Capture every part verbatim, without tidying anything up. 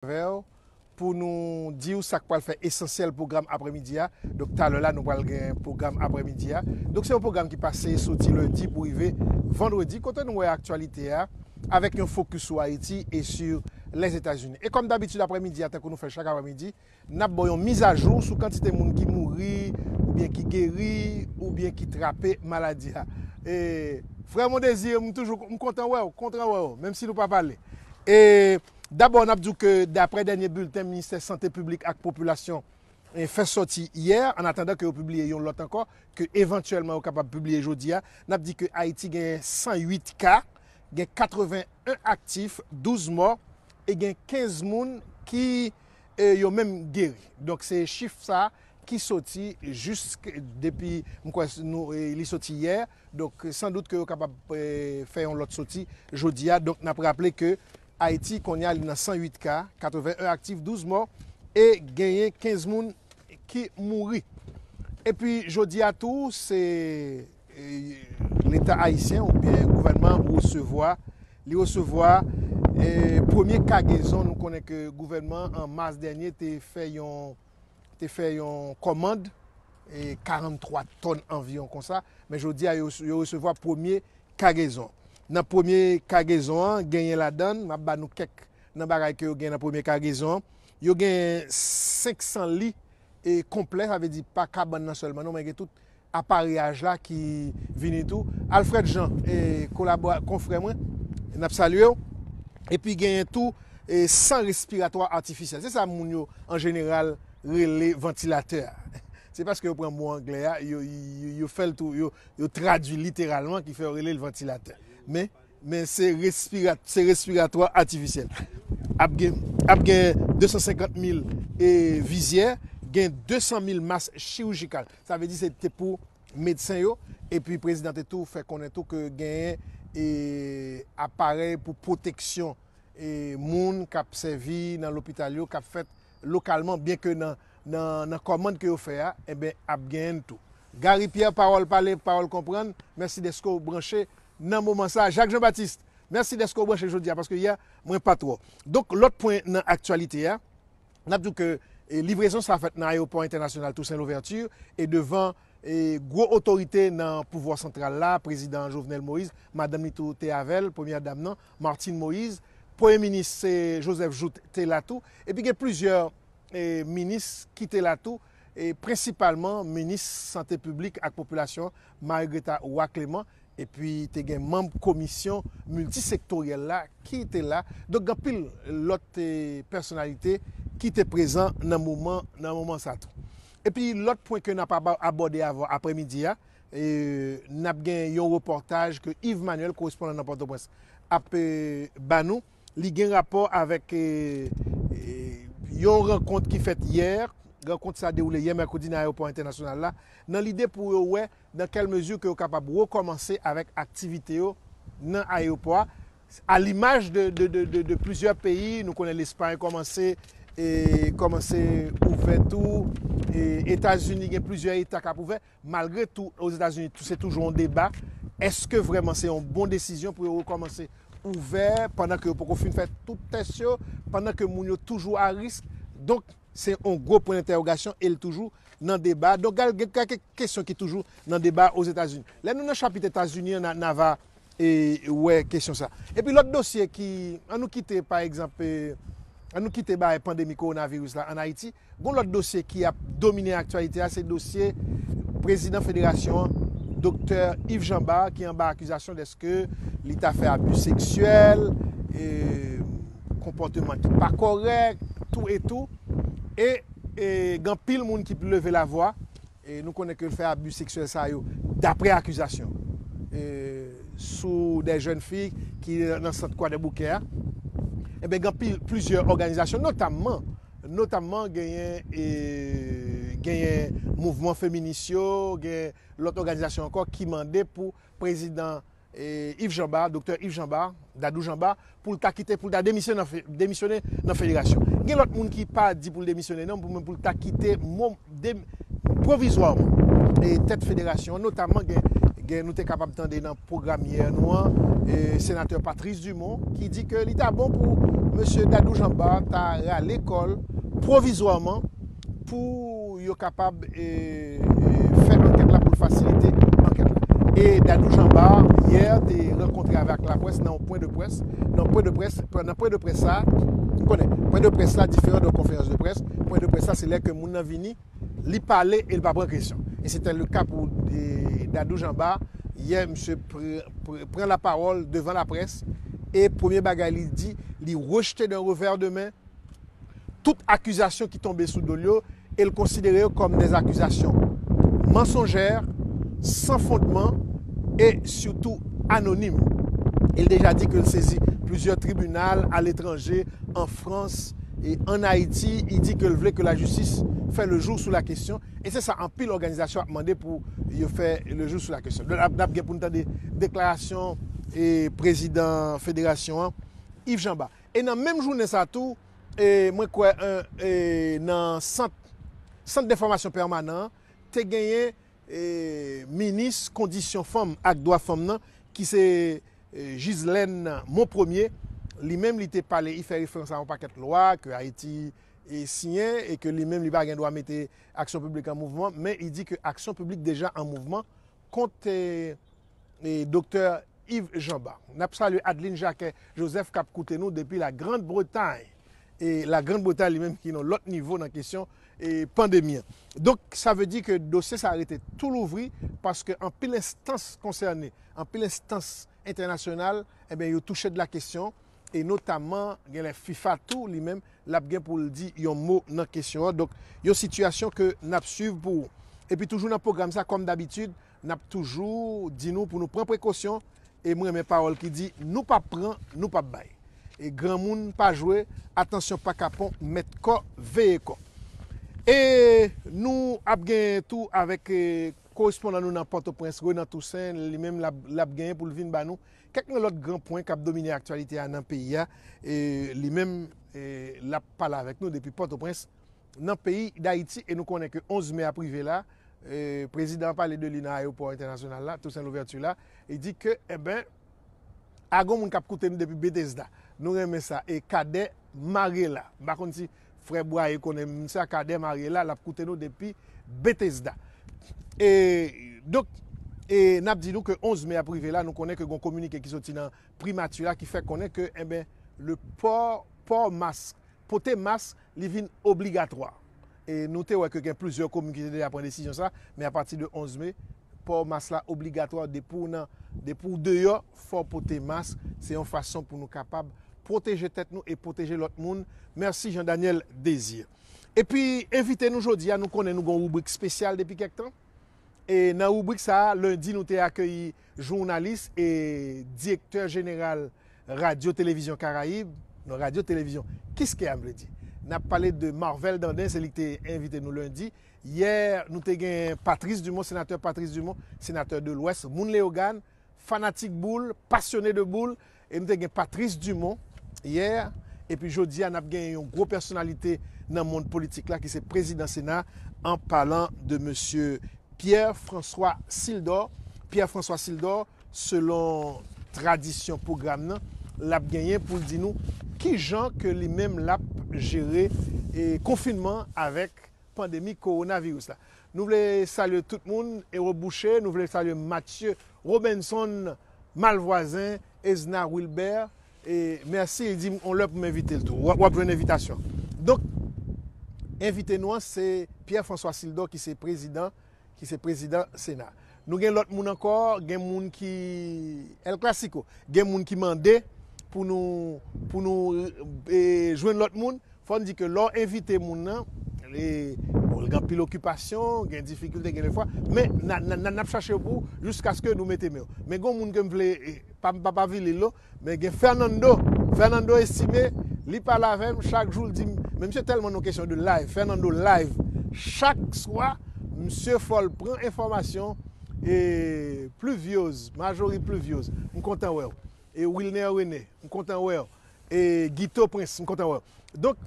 avè w pou nou di w sa k pral fè esansyèl pwogram aprèmidi a. Donk, talè la, nou pral gen pwogram aprèmidi a. Donk, se yon pwogram ki pase soti lendi pou rive vandredi, kote nou wè aktyalite a, avèk yon fokis sou Ayiti e sou Lèzetazini. E kòm dabitid, aprèmidi a, tankou nou fè chak aprèmidi, n ap ba w yon mizajou sou kantite moun ki mouri, oubyen ki geri, oubyen ki trape maladi a. E, frè Mondésir, m toujou, m kontan wè w, kontan wè w, menm si nou pa pale. E, dabò, n ap di w ke, daprè dènye bilten Ministè Sante Piblik ak Popilasyon, e, fè sòti yè, an atandan ke yo pibliye yon lòt ankò, ke evantyèlman yo kapab pibliye jodi a, n ap di ke Ayiti gen san uit ka, gen katreven en aktif, douz mò, e gen kenz moun ki, e, yo menm geri. Donk, se chif sa a ki soti jis depi, m kwè, nou, e, li soti yè. Donk, sandout ke yo kapab, e, fè yon lòt soti jodi a. Donk, n ap raple ke Ayiti, kounye a, li nan san uit ka, katreven en aktif, douz mò, e genyen kenz moun ki mouri. Epi, jodi a tou, se, e, Leta ayisyen oubyen gouvènman an resevwa, li resevwa, e, premye kagezon. Nou konnen ke gouvènman an, an mas dènye, te fè yon, te fè yon kòmand, e, karanntwa tòn anviwon konsa. Men jodi a, yo, yo resevwa premye kagezon. Nan premye kagezon an, genyen ladan, m ap ba nou kèk nan bagay ke yo gen nan premye kagezon an. Yo gen senk san li, e, konplè, sa vle di pa kabann nan sèlman, non, men gen tout apareyaj la ki vini tou. Alfred Jean, e, kolabora-, konfrè mwen, n ap salye w. Epi genyen tou, e, san respiratwa atifisyèl. Se sa moun yo, an jeneral, rele vantilatè a. Se paske yo pran mo anglè a, yo, yo, yo fè l tou, yo, yo tradui literalman, ki fè yo rele l vantilatè. Men, men se respira-, se respiratwa atifisyèl. Ap gen, ap gen de san senkant mil, e, vizyè, gen de san mil mas chirijikal. Sa vle di se te pou medsen yo, epi prezidan te tou fè konnen tou ke genyen, e, aparèy pou pwoteksyon, e, moun k ap sèvi nan lopital yo, k ap fèt lokalman, byen ke nan, nan, nan kòmand ke yo fè a, enben, ap genyen tou. Gary Pierre, pawòl pale, pawòl konprann. Mèsi dèske w branche nan moman sa a. Jacques Jean Baptiste, mèsi dèske w branche jodi a, paske yè, mwen pa twò. Donk, lòt pwen nan aktyalite a, n ap di w ke, e, livrezon sa a fèt nan ayewopò entènasyonal Toussaint Louverture e devan, e, gwo otorite nan pouvwa santral la, prezidan Jovenel Moïse, madanm li tou te avè l, premyè dam nan, Martine Moïse, premye minis, e, Joseph Jouthe te la tou, epi gen plizyè, e, minis ki te la tou, e, prensipalman minis sante piblik ak popilasyon, Marie Greta Roy Clément, epi te gen manm komisyon miltisektoryèl la ki te la. Donk, gen anpil lòt, e, pèsonalite ki te prezan nan moman, nan moman sa tou. Epi, lòt pwen ke n ap aba-, abòde avè w aprèmidi a, e, n ap gen yon repòtaj ke Yves Manuel, korespondan nan Pòtoprens, ap, e, ba nou. Li gen rapò avèk, e, e, yon rankont ki fèt yè. Rankont sa dewoule yè mèkredi nan ayewopò entènasyonal la, nan lide pou yo wè nan kèl mezi ke yo kapab rekòmanse avèk aktivite yo nan ayewopò a. A limaj de, de, de, de, de plizyè peyi, nou konnen Lespay kòmanse, e, kòmanse ouvè tou, e, Etazini gen plizyè eta k ap ouvè. Malgre tou, Ozetazini, tou, se toujou yon deba. Èske vrèman se yon bon desizyon pou yo rekòmanse ouvè pandan ke yo poko fin fè tout tès yo, pandan ke moun yo toujou a risk? Donk, se yon gwo pwen entèwogasyon e l toujou nan deba. Donk, gen, gen kèk kesyon ki toujou nan deba Ozetazini. Lè nou nan chapit Etazini an, n a, n a va, e, wè kesyon sa. Epi lòt dosye ki, an nou kite, pa egzanp, e, an nou kite bagay pandemi kowonaviris la ann Ayiti. Gon lòt dosye ki ap domine aktyalite a, se dosye prezidan federasyon an, Doktè Yves Jean Bart, ki anba akizasyon dèske li ta fè abi seksyèl, e, konpòteman ki pa kòrèk, tou e tou. E, e, gen anpil moun ki leve lavwa, e nou konnen ke l fè abi seksyèl sa yo, daprè akizasyon, e, sou de jèn fi ki nan sant Kwadèboukè a. Enben, gen anpil, plizyè òganizasyon, notamman, notamman genyen, e, genyen mouvman feminis yo, gen lòt òganizasyon ankò ki mande pou prezidan, e, Yves Jean Bart, Doktè Yves Jean Bart, Dadou Jean Bart, pou l ta kite, pou l ta demisyone nan fe-, demisyone nan federasyon. Gen lòt moun ki pa di pou l demisyone non, pou, men pou l ta kite mo-, de-, pwovizwaman, e, tèt federasyon an, notamman gen, Gen, nou te kapab tande nan pwogram yè nou an, e, senatè Patrice Dumont ki di ke li ta bon pou mesye Dadou Jean Bart ta rale kò l pwovizwaman pou yo kapab, e, e, fè ankèt la, pou l fasilite ankèt la. E Dadou Jean Bart, yè, te rankontre avèk laprès nan yon pwen de près, nan pwen de près, nan pwen de près sa, ou konnen, pwen de près la diferan de konferans de près. Pwen de près la, se lè ke moun nan vini, li pale e li pa pran kesyon. E se te le ka pou, e, Dadou Jean Bart. Yè, misye pr-, pr-, pran lapawòl devan laprès e premye bagay li di, li rejte d'un revers de main tout akizasyon ki tonbe sou do l yo e l konsidere yo kòm des accusations mensongères, sans fondement et surtout anonymes. E l deja di ke l sezi plizyè tribinal aletranje, an Frans e an Ayiti. Li di ke l vle ke lajistis fè le jour sou la kesyon. E se sa anpil òganizasyon ap mande pou yo fè le jour sou la kesyon. N ap, n ap gen pou n tande deklarasyon, e, prezidan federasyon an, Yves Jean Bart. E nan menm jounen sa tou, e, mwen kwè, e, e, nan sant, sant de fòmasyon pèmanan an, te genyen, e, minis kondisyon fanm ak dwa fanm nan, ki se, e, Ghislaine Monpremier. Li menm, li te pale, li fè referans a yon pakèt lwa ke Ayiti, e, siyen e ke li menm, li pa gen dwa mete Aksyon Piblik an mouvman, men li di ke Aksyon Piblik deja an mouvman kont, e, e, doktè Yves Jean Bart. N ap salye Adeline Jacquet Joseph k ap koute nou depi la Grande Bretagne. E la Grande Bretagne li menm ki nan lòt nivo nan kesyon, e, pandemi an. Donk, sa vle di ke dosye sa a rete tou louvri paske anpil enstans konsène, anpil enstans entènasyonal, ebyen, yo touche de la kesyon e notamman, genlè FIFA tou, li menm, l ap gen pou l di yon mo nan kesyon an. Donk, yon sitiyasyon ke n ap swiv pou ou. Epi toujou nan pwogram sa, kòm dabitid, n ap toujou di nou pou nou pran prekosyon. E mwen renmen pawòl ki di, nou p ap pran, nou p ap bay. E granmoun pa jwe, atansyon pa kapon, mèt kò, veye kò. E nou ap gen tou avèk, e, korespondan nou nan Pòtoprens, Renan Toussaint, li menm l ap, l ap genyen pou l vin ba nou kèk nan lòt gran pwen k ap domine aktyalite a nan peyi a. E li menm, e, l ap pale avèk nou depi Pòtoprens, nan peyi Dayiti. E nou konnen ke onz me ap rive la, e, prezidan an pale de li nan ayewopò entènasyonal la, Toussaint Louverture la, li di ke, enben, a gon moun k ap koute nou depi Bethesda. Nou renmen sa. E Cadet Mariela. M pa konn si frè Bwaye konnen moun sa, Cadet Mariela, l ap koute nou depi Bethesda. E, donk, e, n ap di nou ke onz me ap rive la, nou konnen ke gon kominike ki soti nan primati la ki fè konnen ke, enben, le pò, pò mask, pote mask, li vin obligatwa. E nou te wè ke gen plizyè komin ki te deja pran desizyon sa, men apati de onz me, pò mask la obligatwa. Depi w nan, depi w deyò, fò w pote mask. Se yon fason pou nou kapab pwoteje tèt nou e pwoteje lòt moun. Mèsi Jean Daniel Désir. Epi, envite nou jodi a, nou konnen nou gon ribrik espesyal depi kèk tan. E nan ribrik sa a, lendi, nou te akeyi jounalis e direktè jeneral Radyo Televizyon Karayib, non, Radyo Televizyon Kiskeya, m vle di. N ap pale de Marvel Dandin, se li ki te envite nou lendi. Yè, nou te gen Patrice Dumont, senatè Patrice Dumont, senatè de Lwès, moun Leyogàn, fanatik boul, pasyone de boul, e nou te gen Patrice Dumont yè, epi jodi a, n ap gen yon gwo pèsonalite nan mond politik la, ki se prezidan Sena, an palan de mesye Pierre François Sildor. Pierre François Sildor, selon tradisyon pwogram nan, l ap genyen pou l di nou kijan ke li menm l ap jere, e, konfinman avèk pandemi kowonaviris la. Nou vle salye tout moun, Ero Boucher, nou vle salye Mathieu Robinson, Malvwazen, Ezna Wilbert, e mèsi, li di m on lè pou m envite l tou. W ap, w ap jwenn envitasyon. Donk, envite nou an se Pierre François Sildor ki se prezidan, ki se prezidan Sena. Nou gen lòt moun ankò, gen moun ki, El Clasico, gen moun ki mande pou nou, pou nou, e, jwenn lòt moun. Fò n di ke lè w envite moun nan, e, bon, l gen anpil okipasyon, gen difikilte, gen defwa, men n a, n a, n a, n ap chache yo pou ou jiskaske nou mete men yo. Men gen yon moun ke m vle, e, pa, m pa, pa vile l non, men gen Fernando, Fernando Estimé, li pale avè m chak jou, l di m, men misye tèlman nan kesyon de live, Fernando live, chak swa, misye fò l pran enfòmasyon, e, Pluviose, Marjorie Pluviose, m kontan wè w. E Wilner René, m kontan wè w. E Guito Prince, m kontan wè w. Donk,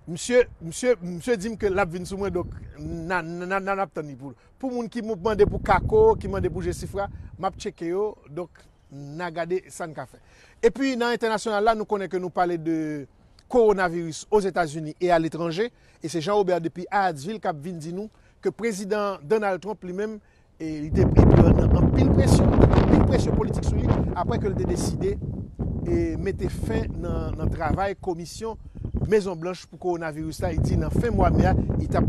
Misye, misye, misye di m ke l ap vin sou mwen, donk, n a, n a, n a, n ap tann li pou, pou moun ki mande pou Kako, ki mande pou Jesifra, m ap tcheke yo, donk, n a gade sa n ka fè. Epi, nan entènasyonal la, nou konnen ke nou pale de kowonaviris Ozetazini e aletranje, e se Jean Robert depi Hyattsville k ap vin di nou ke prezidan Donald Trump, li menm, e li te, li te nan anpil presyon, li te gen anpil presyon politik sou li, apre ke l te deside, e mete fen nan, nan travay komisyon Mezon Blanch pou kowonaviris la. Li di nan fen mwa me a, li t ap,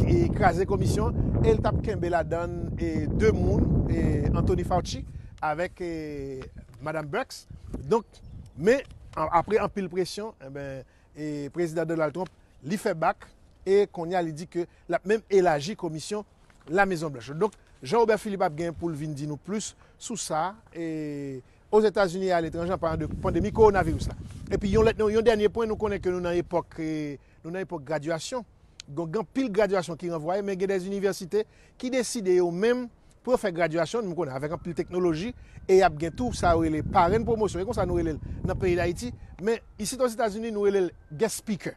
e, kraze komisyon an, e l t ap kenbe ladan l, e, de moun, e, Anthony Fauci avèk, e, Madanm Birx. Donk, men, a-, apre anpil presyon, enben, e, prezidan Donald Trump, li fè bak, e kounye a li di ke l ap menm elaji komisyon La Mezon Blanch. Donk, Jean Robert Philippe ap gen pou l vin di nou plis sou sa, e, Ozetazini e aletranje, an palan de pandemi kowonaviris la. Epi, yon lòt, yon dènye pwen, nou konnen ke nou nan epòk, e, nou nan epòk gradyasyon. Donk, gen anpil gradyasyon ki ranvwaye, men gen de inivèsite ki deside yo menm pou yo fè gradyasyon, nou konnen, avèk anpil teknoloji, e y ap gen tou sa yo rele parenn pwomosyon, e konsa nou rele l nan peyi Dayiti, men isit Ozetazini, nou rele l guest speaker,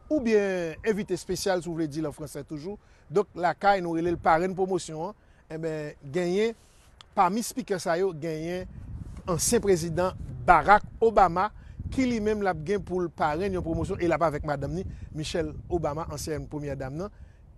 oubyen envite espesyal, si w vle di l an fransè toujou. Donk, lakay, nou rele l parenn pwomosyon an, enben, genyen, pami spikè sa yo, genyen ansyen prezidan Barack Obama, ki li menm l ap gen pou l parenn yon pwomosyon, e l ap avèk madanm ni, Michelle Obama, ansyèn premyè dam nan.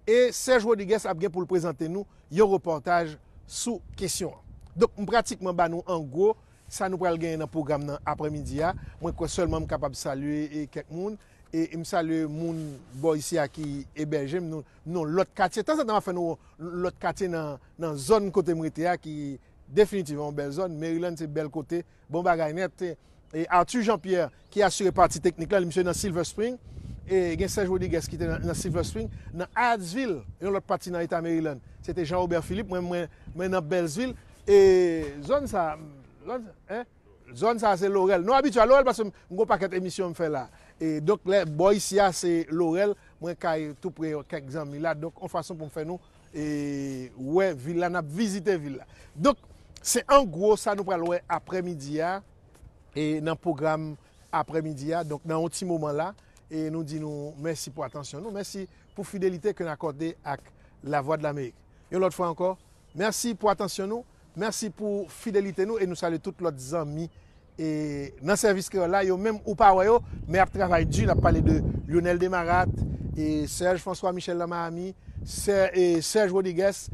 E Serge Rodriguez ap gen pou l prezante nou yon repòtaj sou kesyon an. Donk, m pratikman ba nou an gwo sa nou pral genyen nan pwogram nan aprèmidi a. Mwen kwè sèlman m kapab salye, e, kèk moun. E, e m salye moun bò isi a ki ebèje m. Nou, nou lòt katye. Tanzantan, m ap fè nou lòt katye nan, nan zòn kote m rete a ki definitivman yon bèl zòn. Maryland se bèl kote. Bon bagay nèt. E Arthur Jean-Pierre, ki asire pati teknik la, li misye nan Silver Spring. E gen Serge Rodriguez ki te nan, nan Silver Spring. Nan Hyattsville, yon lòt pati nan eta Maryland, se te Jean Robert Philippe. Mwen, mwen, mwen nan Beltsville. E zòn sa, zòn, en? Zòn sa se Lorèl. Nou abitye a Lorèl paske m, m gon pakèt emisyon m fè la. E donk, lè, bò isi a se Lorèl, mwen kay tou pre kèk zanmi la. Donk, yon fason pou m fè nou, e, wè vil la, n ap vizite vil la. Donk, se an gwo sa nou pral wè aprèmidi a, e nan pwogram aprèmidi a. Donk, nan yon ti moman la, e nou di nou mèsi pou atansyon nou, mèsi pou fidelite ke n akòde ak Lavwadlamerik. Yon lòt fwa ankò, mèsi pou atansyon nou, mèsi pou fidelite nou, e nou salye tout lòt zanmi, e, nan sèvis kreyòl la, yo menm ou pa wè yo, men y ap travay di, n ap pale de Lionel Desmarattes, e Serge François Michel nan Miami, Sè-, e Serge Rodriguez,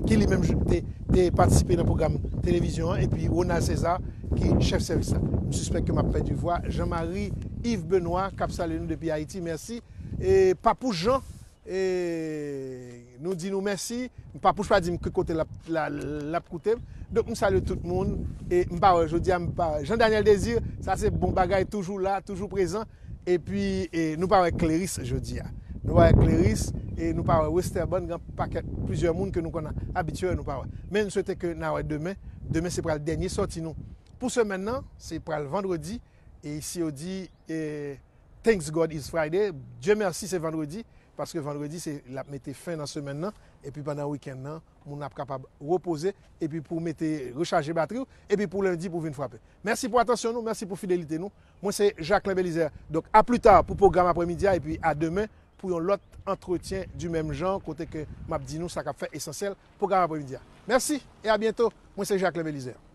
ki li menm te, te patisipe nan pwogram televizyon an, epi Ronald César, ki chèf sèvis la. M sispèk ke m ap pèdi vwa. Jean-Marie Yves Benoît, k ap salye nou depi Ayiti, mèsi. E Papou Jean, e nou di nou mèsi. Papouch pa di m ki kote l ap, la, l ap koute m. Donk, m salye tout moun. E m pa wè, jodi a, m pa wè Jean Daniel Désir, sa se bon bagay, toujou la, toujou prezan. Epi, e, nou pa wè Cléris jodi a. Nou pa wè Cléris, e nou pa wè Westerban, gen pakèt, plizyè moun ke nou konn abitye wè, nou pa wè. Men nou swete ke n a wè demen. Demen se pral dènye sòti nou pou semèn nan, se pral vandredi. E si yo di, e, Thanks God it's Friday, Dye mèsi se vandredi, paske vandredi se l ap mete fen nan semèn nan, epi pandan wikenn nan, moun ap kapab repoze, epi pou mete, rechaje batri w, epi pou lendi pou vin frape. Mèsi pou atansyon nou, mèsi pou fidelite nou. Mwen se Jacquelin Belizaire. Donk, a pli ta pou pwogram aprèmidi a, epi a demen pou yon lòt Entretien du même genre, kote ke m ap di nou sa k ap fè esansyèl pwogram aprèmidi a. Mèsi e a byento. Mwen se Jacquelin Belizaire.